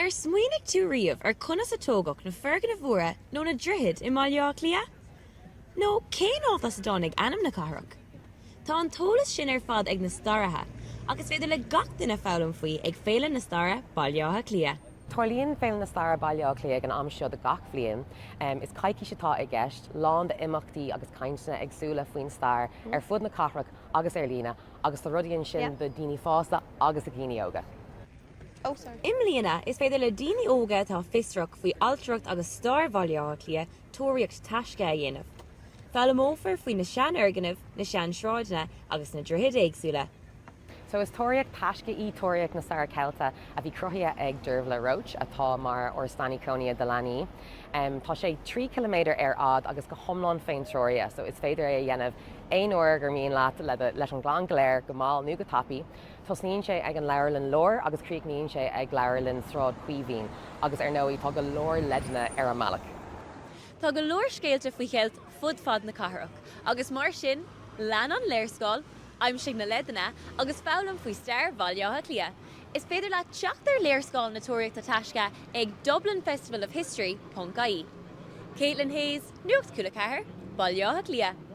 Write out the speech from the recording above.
Ar smaoinigh tú riamh ar conas a tógadh na foirgnimh mhóra nó na droichid i mBaile Átha Cliath? Nó cén áit as a dtáinig ainm na cathrach? Tá an t-eolas sin ar fad ag na staraithe ach is féidir le gach duine foghlaim faoi ag Féile na Staire, Baile Átha Cliath. Tarlaíonn Féile na Staire Baile Átha Cliath ag an am seo de gach bhliain. Is coicís atá i gceist, lán d'imeachtaí agus cainteanna éagsúla faoin stair ar fud na cathrach agus ar líne agus tá rudaí ansin do dhaoine fásta agus do dhaoine óga. I mbliana, is féidir le daoine óga atá fiosrach faoi ailtireacht agus stair Bhaile Átha Cliath tóraíocht taisce a dhéanamh. Foghlaimeofar faoi na seanfhoirgnimh, na seansráideanna agus na droichid éagsúla. So is tóraíocht taisce í Tóraíocht na Staire Ceilte a bhí cruthaithe ag Dervla Roche atá mar ár Staraí Cónaithe do Leanaí. Tá sé 3 chiliméadar ar fhad agus go hiomlán féintreoraithe so is féidir é a dhéanamh aon uair gur mian leat leis an gclann go léir, go mall nó go tapaidh. Tosnaíonn sé ag an Leabharlann Láir agus críochnaíonn sé ag Leabharlann Sráid Chaoimhín agus ar ndóigh tá go leor leideanna ar an mbealach. Tá go leor scéalta faoi Cheilt fud fad na cathrach agus mar sin, lean an léarscáil, aimsigh na leideanna agus foghlaim faoi stair Bhaile Átha Cliath. Is féidir leat teacht ar léarscáil na Tóraíochta Taisce ag dublinfestivalofhistory.ie. Caitlin Hayes, Nuacht Cúla 4, Baile Átha Cliath.